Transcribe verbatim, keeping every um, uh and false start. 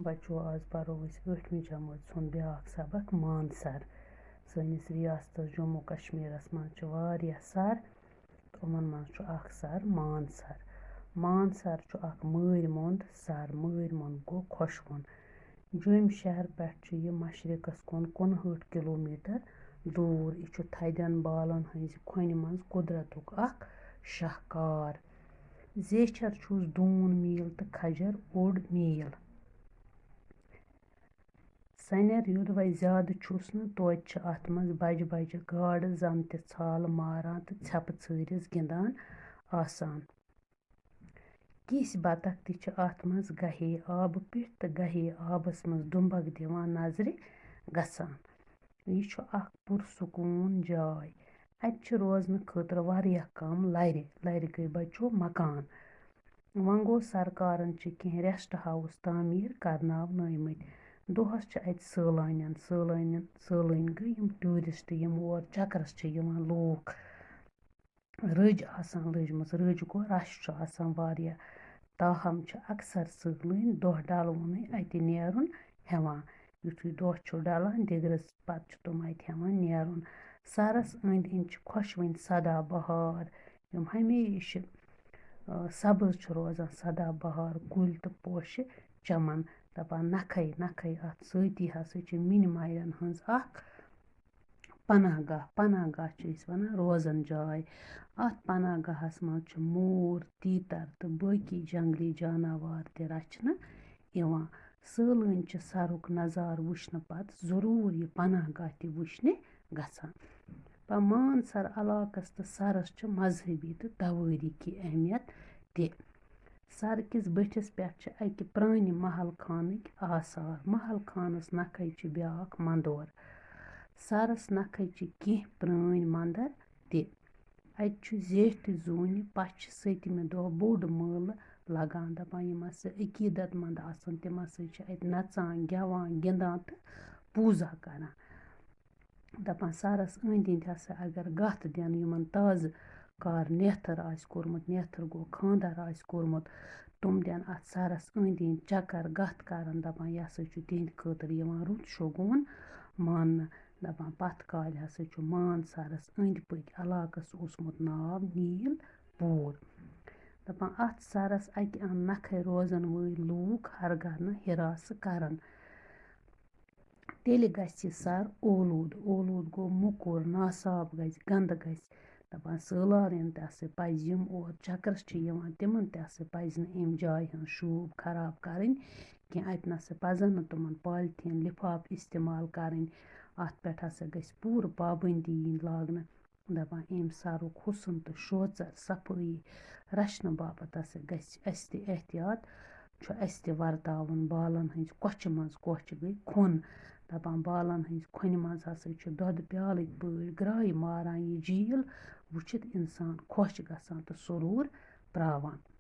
بچو، آز پرو أسۍ ٲٹھمہِ جمٲژ ہُنٛد بیٛاکھ سبق، مانسر۔ سٲنِس ریاستس جموں کشمیرس منٛز چھِ واریاہ سر، تہٕ یِمن منٛز چھُ اکھ سر مانسر۔ مانسر چھُ اکھ مٲرۍ مۄنٛد سر۔ مٲرۍ مۄنٛد گوٚو خۄشوُن۔ جوٚمۍ شہر پٮ۪ٹھ چھُ یہِ مشرقس کُن کُنہٲٹھ کلومیٹر دوٗر۔ یہِ چھُ تھدٮ۪ن بالن ہٕنٛزِ کھۄنہِ منٛز قدرتُک اکھ شاہکار۔ زیچھر چھُس دوٗن میٖل تہٕ کھجر اوٚڑ میٖل۔ سنٮ۪ر یوٚدوَے زیادٕ چھُس نہٕ، توتہِ چھِ اَتھ منٛز بجہِ بجہِ گاڈٕ زَن تہِ ژھالہٕ ماران تہٕ ژھٮ۪پہٕ ژھٲرِس گِنٛدان آسان۔ کِسۍ بطخ تہِ چھِ اَتھ منٛز گاہے آبہٕ پیٚٹھۍ تہٕ گاہے آبَس منٛز دُمبَکھ دِوان نظرِ گژھان۔ یہِ چھُ اَکھ پُرسکوٗن جاے۔ اَتہِ چھِ روزنہٕ خٲطرٕ واریاہ کَم لَرِ۔ لَرِ گٔے بَچو مکان۔ وۄنۍ گوٚو، سرکارن چھِ کینٛہہ rest house تعمیٖر کرناونٲومٕتۍ۔ دۄہس چھِ اَتہِ سٲلٲنٮ۪ن، سٲلٲنٮ۪ن، سٲلٲنۍ گٔے یِم tourist، یِم اور چکرس چھِ یِوان لوٗکھ۔ رٔج آسان لٔجمٕژ، رٔج گوٚو، rush چھُ آسان واریاہ۔ تاہم چھِ اکثر سٲلٲنۍ دۄہ ڈلوُنٕے اَتہِ نیرُن ہٮ۪وان۔ یُتھُے دۄہ چھُ ڈلان، دِگرس پتہٕ چھِ تِم اَتہِ ہٮ۪وان نیرُن۔ سرس أنٛدۍ أنٛدۍ چھِ خۄشوٕنۍ سدا بہار، یِم ہمیشہِ، آ، سبٕز چھِ روزان سدا بہار کُلۍ تہٕ پوشہِ چمن۔ دَپان نکھَے نکھَے اَتھ سۭتی ہسا چھِ مِنہِ مَرٮ۪ن ہٕنٛز اَکھ پناہ گاہ۔ پناہ گاہ چھِ أسۍ وَنان روزَن جاے۔ اَتھ پناہ گاہَس منٛز چھِ موٗر، تیٖتر تہٕ باقی جنگلی جاناوار تہِ رَچھنہٕ یِوان۔ سٲلٲنۍ چھِ سَرُک نظارٕ وٕچھنہٕ پتہٕ ضروٗر یہِ پناہ گاہ تہِ وٕچھنہِ گژھان۔ پا-، مانسر علاقس تہٕ سرس چھِ مذہبی تہٕ توٲریٖخی اہمیت تہِ۔ سر کِس بٔٹھِس پٮ۪ٹھ چھِ اَکہِ پرٛانہِ محل خانٕکۍ آثار۔ محل خانس نکھے چھِ بیٛاکھ مندور۔ سرس نکھے چھِ کینٛہہ پرٛٲنۍ مندر تہِ۔ اَتہِ چھُ زیٹھِ زوٗنہِ پَچھِ سٔتمہِ دۄہ بوٚڑ مٲلہٕ لگان۔ دَپان یِم ہسا عقیٖدت مند آسان، تِم ہسا چھِ اَتہِ نژان، گٮ۪وان، گِنٛدان تہٕ پوٗزا کران۔ دَپان سَرَس أنٛدۍ أنٛدۍ ہسا اگر گَتھ دِن، یِمَن تازٕ کار نیتھٕر آسہِ کوٚرمُت، نیتھٕر گوٚو خانٛدر آسہِ کوٚرمُت، تِم دِن اَتھ سَرَس أنٛدۍ أنٛدۍ چکر، گَتھ کرن۔ دَپان یہِ ہسا چھُ تِہنٛدِ خٲطرٕ یِوان رُت شوگوٗن ماننہٕ۔ دَپان پَتھ کالہِ ہسا چھُ مان سَرَس أنٛدۍ پٔکۍ علاقَس اوسمُت ناو نیٖل پوٗر۔ دَپان اَتھ سَرَس اَکہِ اَنٛد نَکھَے روزَن وٲلۍ لوٗکھ ہرگاہ نہٕ ہِراسہٕ کرن۔ تیٚلہِ گژھِ یہِ سَر اولوٗد۔ اولوٗد گوٚو موٚکُر، ناصاف گژھِ، گنٛدٕ گژھِ۔ دَپان سٲلارٮ۪ن تہِ ہسا پَزِ، یِم اور چکرَس چھِ یِوان، تِمَن تہِ ہسا پَزِ نہٕ اَمہِ جایہِ ہٕنٛز شوٗب خراب کَرٕنۍ کینٛہہ۔ اَتہِ نہ سا پَزَن نہٕ تِمَن پالتھیٖن لِفاف استعمال کَرٕنۍ۔ اَتھ پٮ۪ٹھ ہسا گژھِ پوٗرٕ پابنٛدی یِنۍ لاگنہٕ۔ دَپان اَمہِ سَرُک حُسن تہٕ شوژر، صفٲیی، رَچھنہٕ باپتھ ہسا گژھِ اَسہِ تہِ احتیاط، چھُ اَسہِ تہِ ورتاوُن۔ بالَن ہٕنٛزِ کۄچھِ منٛز، کۄچھ گٔے کھۄن۔ دَپان بالَن ہٕنٛزِ کھۄنہِ منٛز ہسا چھُ دۄدٕ پیالٕکۍ پٲٹھۍ گرٛایہِ ماران یہِ جھیٖل وٕچھِتھ اِنسان خۄش گژھان تہٕ سرور پراوان۔